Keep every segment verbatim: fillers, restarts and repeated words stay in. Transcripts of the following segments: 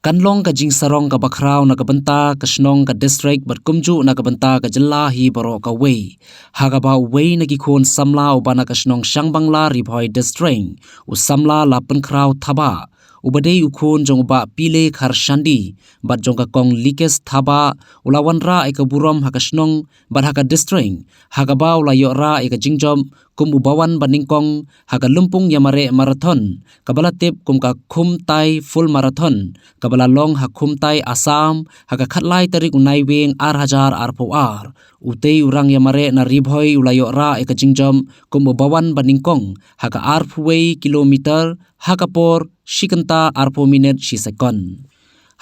Kan long ka jingsarong kaba khraw na ka bynta ka shnong, ka district bad kumjuh na ka bynta ka jylla hi baroh kawei, ha kaba uwei na ki khun samla uba na ka shnong Shangbangla, Ri Bhoi District, u samla Lapynkhraw Thabah, uba dei u khun jong u Bah Pile Kharshandi bad jong ka Kong Likes Thabah, u la wanrah ïa ka burom ha ka shnong bad ha ka district, ha kaba u la ïoh rah ïa ka jingjop kum uba wan ba nyngkong ha ka Lympung Ïamareh Marathon, kaba la tip kum ka Khumtai Full Marathon, kaba la long ha Khumtai, Assam, ha ka khatlai tarik u Naiwieng ar hajar arphew ar. Utei u rang ïamareh na Ri Bhoi u la ïoh rah ïa ka jingjop kum uba wan ba nyngkong ha ka arphew wei kilometer ha ka por shi kynta arphew minit shi sekon.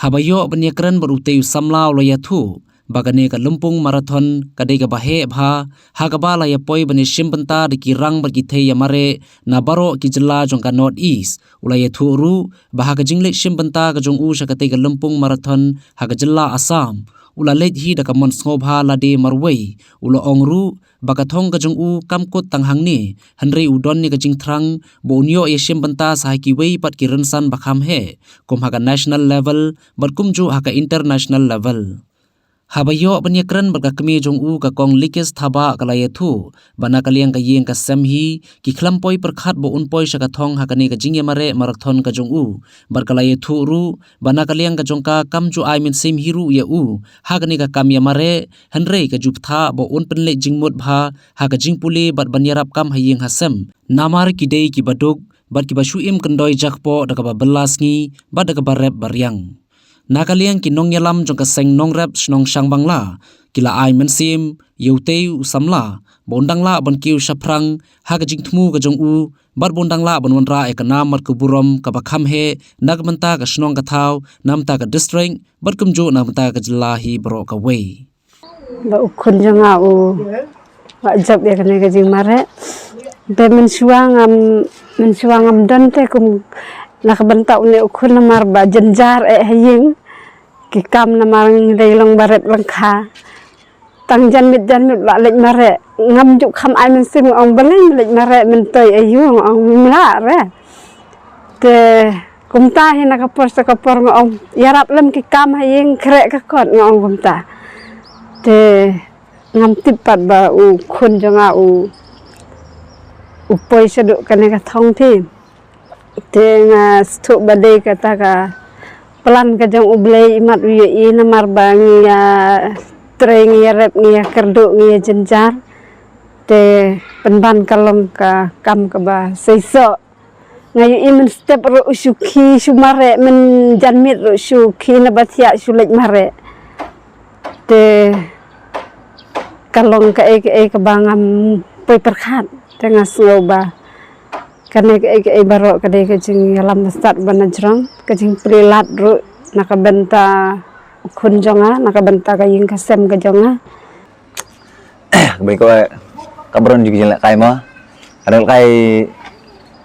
Haba ïoh ban ïakren bad utei u samla u la ïathuh ba kane ka Lympung Marathon ka dei kaba heh bha, ha kaba la ïapoi ban ïashim bynta da ki rang bad ki thei ïamareh na baroh ki jylla jong ka North East. U la ïathuh ruh ba ha ka jingleit shim bynta ka jong u sha katei ka Lympung Marathon ha ka jylla Assam, u la leit hi da ka mon sngewbha lade marwei. U la ong ruh ba ka thong ka jong u kam kut tang hangne, hynrei u don ïa ka jingthrang ba un ïoh ïashim bynta sa ha kiwei pat ki rynsan ba kham heh, kum ha ka national level bad kumjuh ha ka international level. Haba ïoh ban ïakren bad ka kmie jong u, ka Kong Likes Thabah, ka la ïathuh ba na ka liang ka ïing ka sem hi, ki khlem poi pyrkhat ba un poi sha ka thong ha kane ka jingïamareh marathon ka jong u, bad ka la ïathuh ruh ba na ka liang ka jong ka kam ju ai mynsiem hi ruh ïa u ha kane ka kam ïamareh, hynrei ka ju bthah ba un pynleit jingmut bha ha ka jingpule bad ban ïarap kam ha ïing ha sem, namar ki dei kiba duk bad kiba shu im kyndoi jakpoh da kaba bylla sngi bad da kaba rep ba riang. Na ka liang ki nongïalam jong ka seng nongrep shnong Shangbangla, ki la ai mynsiem ïa utei u samla ba un dang lah ban kiew shaphrang ha ka jingthmu ka jong u, bad ba un dang lah ban wanrah ïa ka nam bad ka burom kaba kham heh na ka bynta ka shnong ka thaw, na ka bynta ka district bad kumjuh na ka bynta ka jylla hi baroh kawei. Ba u khun jong nga u ba jop ïa kane ka jingmareh. Te mynshuwa ngam, mynshuwa ngam don te kum na ka bynta une u khun, namar ba jynjar eh ha ïing, ki kam namar ngi dei long ba rep lyngkha. Tang janmiet janmiet la leit mareh. Ngam ju kham ai mynsiem, nga ong balei leit mareh, myntoi aïu, nga ong mla re. Te kumta hi na ka por sha ka por nga ong ïarap lem ki kam ha ïing, khreh ka kot, nga ong kumta. Te ngam tip pat ba u khun jong nga u, u poi shaduh kane ka thong phi. Te nga sngewthuh ba dei kata ka plan ka jong U Blei, imat u ïohi, namar ba ngi ïa trei, ngi ïa rep, ngi ïa kyrduh, ngi ïa jynjar. Te pynban ka long ka kam kaba seisoh. Nga ïohi mynstep ruh u shu khie shu mareh, mynjanmiet ruh shu khie na ba thiah shu leit mareh. Te ka long kaei kaei kaba ngam poi pyrkhat. Te nga sngew ba kane kaei kaei baroh ka dei ka jingïalam ba stad ba na jrong, ka jingplie lad ruh na ka bynta u khun jong nga, na ka bynta ka ïing ka sem ka jong nga. Kaba nyngkong, eh, ka baroh jong ki jinglehkai mo. Ka jinglehkai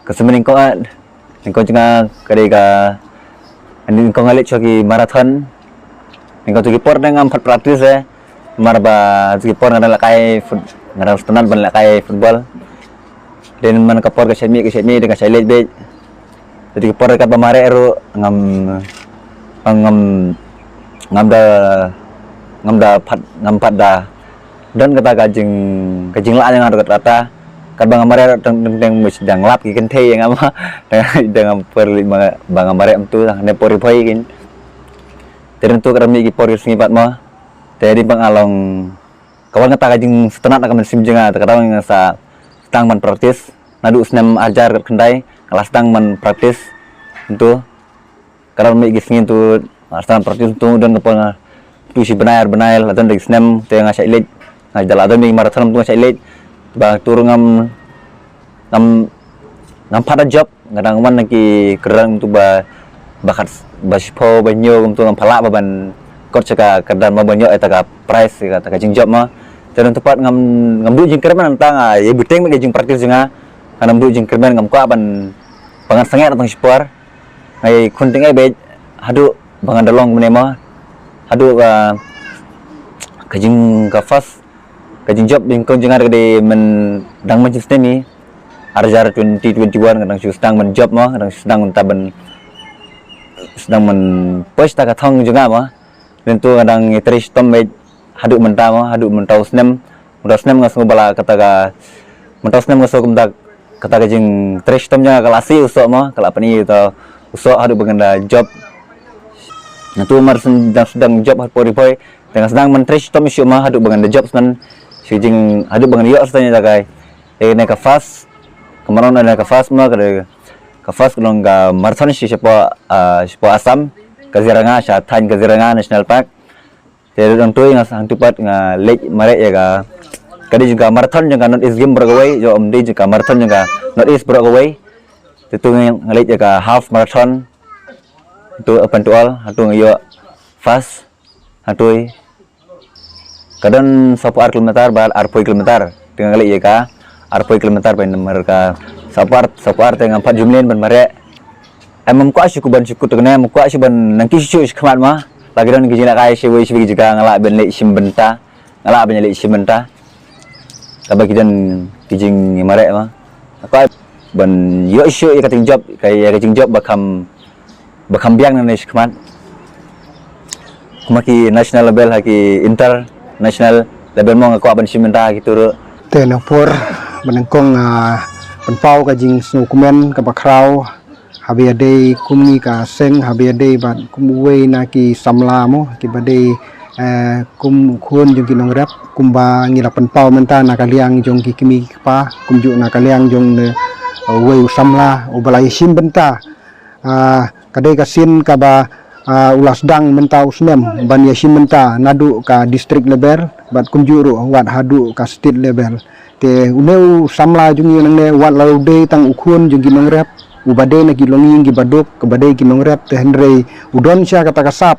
ka seng nyngkong, eh, nyngkong jong nga ka dei ka, nyngkong nga leit sha ki marathon. Nyngkong tu ki por dang ngam pat practice eh. Namar ba tu ki por nga dang lehkai foot-, nga dang sngewtynnat ban lehkai football. Dei man ka por ka shait mih, ka shait mih, dei ka shait leit beit. Te ki por katba mareh ruh ngam, ngam, ngam da, ngam da pat, ngam pat da don kata ka jing, ka jinglah jong nga ruh kata. Katba nga mareh ruh teng teng teng must dang lap ki kynthei ïa nga ma. Dang, dang ngam por leit ma, ba nga mareh mynta, ne por ri phoi kin. Te mynta ka dang mih ki por ki sngi pat ma. Te dei ba nga long, ka wan kata ka jingsngewtynnat na ka mynsiem jong nga, te kata nga sa sdang ban practice. Naduh snem arhajar khyndai nga la sdang ban practice. Mynta ka dang mih ki sngi tu, nga la sdang practice tu, don ka por nga tu shi bnai ar bnai la don da ki snem, te nga shait leit, nga da la don mih marathon tu nga shait leit. Ba tu ruh ngam, ngam, ngam pat da jop, nga dang wan na ki kyrdan tu ba, ba khat, ba shiphew ba hynñiew kumtu ngam pat lah ba ban kot sha ka kyrdan ba ban ïoh ïa kata ka prize, ïa kata ka jingjop ma. Te nangta pat ngam, ngam duh jingkyrmen, nangta nga ïa bteng bad ka jingpractice jong nga. Ngam duh jingkyrmen, ngam kwah ban, ba ngan sangeh na tang shipor. Nga ïa khun teng eh beit haduh ba ngan da long kumne ma. Haduh ka, ka jing ka first, ka jingjop jingkyrmen jong nga ka dei myn dang mynta snem hi. Arhajar twenty twenty-one nga dang shu sdang ban jop ma, nga dang shu sdang mynta ban Sdang man poi sha ka thong jong nga mo. Lyntu nga dang ïatrei shitom beit haduh mynta mo, haduh mynta u snem. Mynta u snem nga sngew ba la kata ka, mynta u snem nga sngew kumta kata ka jingtrei shitom jong nga ka la sih u soh mo, ka la pyni ta u soh haduh ba ngan da job. Nangtu mar sdang sdang job ha pori poi. Te nga sdang man trei shitom shuh mo haduh ba ngan da job sdang. Shu jing haduh ba ngan ïoh sdang ïa ka. Te ne ka first, ka marathon ne ka first mo ka dei ka first ka long ka marathon shi shapoh, ah, shapoh Assam, Kaziranga, sha thaiñ Kaziranga National Park. Te dang tu nga hangtu pat nga leit mareh ïa ka, ka dei jong ka marathon jong ka North East Game baroh kawei, jong um dei jong ka marathon jong ka North East baroh kawei. Te tu nga leit ïa ka half marathon. Tu open to all, hatu nga ïoh first, hatu ka don sapar kilometer bad arphew kilometer. Te nga leit ïa ka arphew kilometer ban namar ka sapar, sapar te ngam pat jumlien ban mareh. Em, em kwah shu ku ban shu ku te kane, em kwah shu ban nang ki shu shu khmat ma. Lagi don ki jingïalehkai shu wei shu wei ki jaka nga lah ban leit shim bynta. Nga lah ban leit shim bynta. Kaba ki don ki jingmareh ma. Kwah ban ïoh shu ïa ka jingjop, ka ïa ka jingjop ba kham, ba kham biang nangne shakhmat. Kumba ki national level ha ki international level mo nga kwah ban shim bynta ha ki tu ruh. Te na por ba nyngkong, ah, pynpaw ka jingsngewkmen kaba khraw haba ïadei kum ngi ka seng, haba ïadei bad kum uwei na ki samla mo, kiba dei, eh, kum u khun jong ki nongrep, kumba ngi la pynpaw mynta na ka liang jong ki kmie ki kpa, kumjuh na ka liang jong ne, eh, uwei u samla uba la ïashim bynta. Ah, ka dei ka sien kaba, ah, u la sdang mynta u snem ban ïashim bynta naduh ka district level bad kumjuh ruh wat haduh ka state level. Te une u samla jong ngi nangne wat la u dei tang u khun jong ki nongrep, uba dei na ki longïing kiba duk, kaba dei ki nongrep, te hynrei u don sha kata ka sap,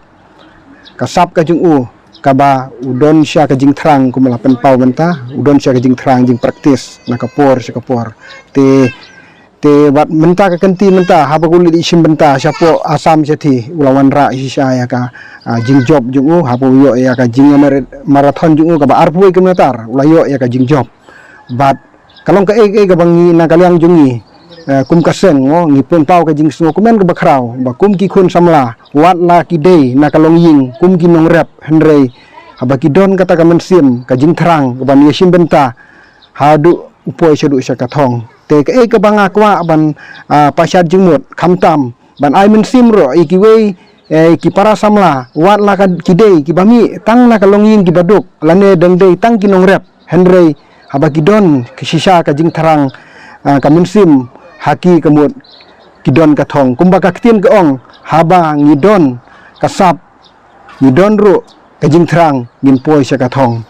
ka sap ka jong u, kaba u don sha ka jingthrang kumba la pynpaw mynta, u don sha ka jingthrang jingpractice na ka por sha ka por. Te, te bad mynta ka kynti mynta, haba u leit shim bynta shapoh Assam shathie, u la wanrah shisha ïa ka, ah, jingjop jong u, haba u ïoh ïa ka jing marathon jong u kaba arphew kilometer, u la ïoh ïa ka jingjop. Bad ka long kaei kaei kaba ngi na ka liang jong ngi, eh, kum ka seng mo, ngi pynpaw ka jingsngewkmen kaba khraw ba kum ki khun samla wat la ki dei na ka longïing kum ki nongrep, hynrei haba ki don kata ka mynsiem ka jingthrang kaban ïashim bynta haduh u poi shaduh sha ka thong. Te kaei kaba nga kwah ban, ah, pashat jingmut khamtam ban ai mynsiem ruh ïa kiwei, eh, ki para samla, wat la ka ki dei kiba mih tang na ka longïing kiba duk, lane dang dei tang ki nongrep, hynrei haba ki don ka shisha ka jingthrang, ah, ka mynsiem ha ki, ka mut ki don ka thong. Kumba ka ktien ka ong, haba ngi don ka sap, ngi don ruh ka jingthrang, ngin poi sha ka thong.